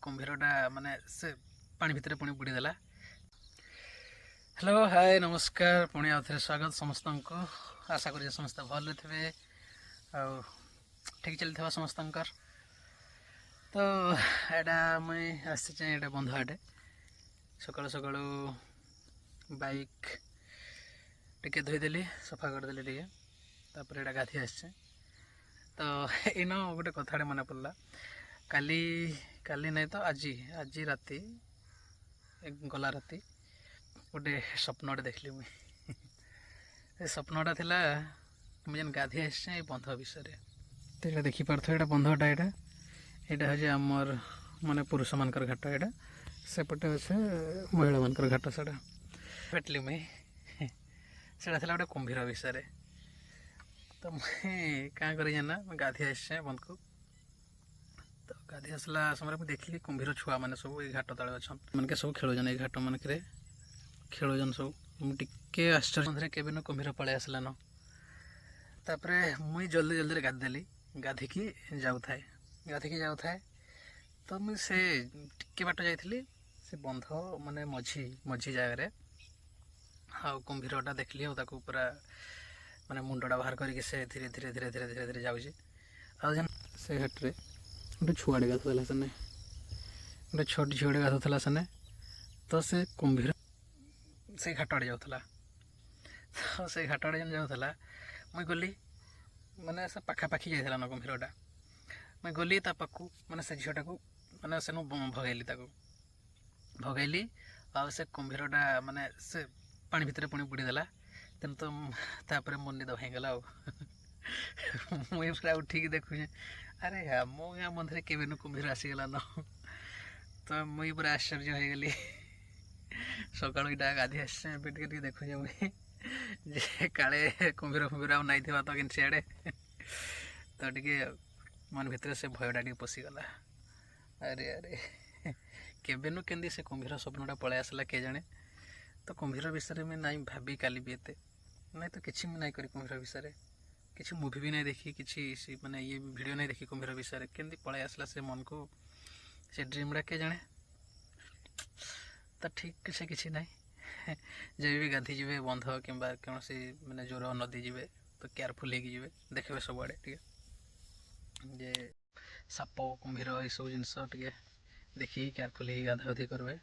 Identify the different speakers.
Speaker 1: କୁମ୍ଭୀରଟା ମାନେ ସେ ପାଣି ଭିତରେ ପୁଣି ବୁଡ଼ିଦେଲା। ହ୍ୟାଲୋ, ହାଏ, ନମସ୍କାର। ପୁଣି ଆଉ ଥରେ ସ୍ୱାଗତ ସମସ୍ତଙ୍କୁ। ଆଶା କରୁଛି ସମସ୍ତେ ଭଲରେ ଥିବେ ଆଉ ଠିକ୍ ଚାଲିଥିବ ସମସ୍ତଙ୍କର। ତ ଏଇଟା ମୁଇଁ ଆସିଛେ ଏଇଟା ବନ୍ଧ ଆଡ଼େ। ସକାଳୁ ସକାଳୁ ବାଇକ୍ ଟିକେ ଧୋଇଦେଲି, ସଫା କରିଦେଲି ଟିକେ, ତାପରେ ଏଇଟା ଗାଧୋଇ ଆସିଛେ। ତ ଏଇନ ଗୋଟେ କଥାଟେ ମନେ ପଡ଼ିଲା। କାଲି, କାଲି ନାଇଁ ତ ଆଜି, ଆଜି ରାତି, ଗଲା ରାତି ଗୋଟେ ସ୍ୱପ୍ନଟେ ଦେଖିଲି ମୁଇଁ। ସେ ସ୍ୱପ୍ନଟା ଥିଲା, ମୁଇଁ ଯେନ୍ ଗାଧୋଇ ଆସିଛେ ଏଇ ବନ୍ଧ ବିଷୟରେ। ତ ଏଇଟା ଦେଖିପାରୁଥିବ, ଏଇଟା ବନ୍ଧଟା। ଏଇଟା ଏଇଟା ହେଉଛି ଆମର ମାନେ ପୁରୁଷମାନଙ୍କର ଘାଟ ଏଇଟା। ସେପଟେ ଅଛି ମହିଳାମାନଙ୍କର ଘାଟ। ସେଟା ଭେଟଲି ମୁଇଁ, ସେଟା ଥିଲା ଗୋଟେ କୁମ୍ଭୀର ବିଷୟରେ। ତ ମୁଇଁ କାଁ କରି ଜାନା, ମୁଇଁ ଗାଧୋଇ ଆସିଛେ ବନ୍ଧକୁ। ତ ଗାଧୋଇ ଆସିଲା ସମୟରେ ମୁଁ ଦେଖିଲି କୁମ୍ଭୀର ଛୁଆମାନେ ସବୁ ଏଇ ଘାଟ ତଳେ ଅଛନ୍। ଏମାନକେ ସବୁ ଖେଳୁଛନ୍, ଏଇ ଘାଟ ମାନଙ୍କରେ ଖେଳୁଛନ୍ ସବୁ। ମୁଁ ଟିକେ ଆଶ୍ଚର୍ଯ୍ୟ ମଧ୍ୟରେ, କେବେ ନ କୁମ୍ଭୀର ପଳେଇ ଆସିଲାନ। ତାପରେ ମୁଇଁ ଜଲ୍ଦି ଜଲ୍ଦିରେ ଗାଧେଇଦେଲି, ଗାଧିକି ଯାଉଥାଏ, ଗାଧିକି ଯାଉଥାଏ। ତ ମୁଇଁ ସେ ଟିକେ ବାଟ ଯାଇଥିଲି, ସେ ବନ୍ଧ ମାନେ ମଝି ମଝି ଜାଗାରେ ଆଉ କୁମ୍ଭୀରଟା ଦେଖିଲି। ଆଉ ତାକୁ ପୁରା ମାନେ ମୁଣ୍ଡଟା ବାହାର କରିକି ସେ ଧୀରେ ଧୀରେ ଧୀରେ ଧୀରେ ଧୀରେ ଧୀରେ ଯାଉଛି। ଆଉ ଯେନ୍ ସେ ଘାଟରେ ଗୋଟେ ଛୁଆଟେ ଗାଧୁଥିଲା ସେନେ, ଗୋଟେ ଛୋଟ ଝିଅଟେ ଗାଧୁଥିଲା ସେନେ। ତ ସେ କୁମ୍ଭୀର ସେଇ ଘାଟ ଆଡ଼େ ଯାଉଥିଲା। ତ ସେଇ ଘାଟ ଆଡ଼େ ଯେନ୍ ଯାଉଥିଲା, ମୁଇଁ ଗଲି, ମାନେ ସେ ପାଖାପାଖି ଯାଇଥିଲା ନା କୁମ୍ଭୀରଟା। ମୁଇଁ ଗଲି ତା ପାଖକୁ, ମାନେ ସେ ଝିଅଟାକୁ ମାନେ ସେନୁ ଭଗେଇଲି, ତାକୁ ଭଗେଇଲି। ଆଉ ସେ କୁମ୍ଭୀରଟା ମାନେ ସେ ପାଣି ଭିତରେ ପୁଣି ବୁଡ଼ିଦେଲା। ତେଣୁ ତ ତାପରେ ମୋ ନିଦ ଭାଙ୍ଗିଗଲା। ଆଉ ମୁଇଁ ପୁରା ଉଠିକି ଦେଖୁଛେ, ଆରେ ଆମ ଗାଁ ବନ୍ଧରେ କେବେନୁ କୁମ୍ଭୀର ଆସିଗଲା ନ? ତ ମୁଇଁ ପୁରା ଆଶ୍ଚର୍ଯ୍ୟ ହେଇଗଲି। ସକାଳୁ ଏଇଟା ଗାଧୋଇ ଆସିଛେ, ଏବେ ଟିକେ ଟିକେ ଦେଖୁଛେ ମୁଇଁ ଯେ କାଳେ କୁମ୍ଭୀର ଫୁମ୍ଭୀର ଆଉ ନାଇଁ ଥିବା ତ କିନ୍ତୁ ସିଆଡ଼େ। ତ ଟିକେ ମନ ଭିତରେ ସେ ଭୟଟା ଟିକେ ପଶିଗଲା। ଆରେ ଆରେ, କେବେନୁ କେମିତି ସେ କୁମ୍ଭୀର ସ୍ୱପ୍ନଟା ପଳେଇ ଆସିଲା କେଜାଣେ। ତ କୁମ୍ଭୀର ବିଷୟରେ ମୁଇଁ ନାଇଁ ଭାବି କାଲି ବି ଏତେ ନାଇଁ ତ କିଛି ମୁଁ ନାଇଁ କରି, କୁମ୍ଭୀର ବିଷୟରେ କିଛି ମୁଭି ବି ନାଇଁ ଦେଖି, କିଛି ସେ ମାନେ ଇଏ ଭିଡ଼ିଓ ନାଇଁ ଦେଖି। କୁମ୍ଭୀର ବିଷୟରେ କେମିତି ପଳେଇ ଆସିଲା ସେ ମନକୁ ସେ ଡ୍ରିମ୍ଟା କେଜାଣେ। ତ ଠିକ୍ ସେ କିଛି ନାହିଁ, ଯେବେ ବି ଗାଧୋଇ ଯିବେ ବନ୍ଧ କିମ୍ବା କୌଣସି ମାନେ ଜୋର ନଦୀ ଯିବେ, ତ କେୟାରଫୁଲ୍ ହେଇକି ଯିବେ। ଦେଖିବେ ସବୁଆଡ଼େ ଟିକେ ଯେ ସାପ, କୁମ୍ଭୀର ଏସବୁ ଜିନିଷ ଟିକେ ଦେଖିକି କେୟାରଫୁଲ୍ ହେଇକି ଗାଧା ଗାଧି କରିବେ।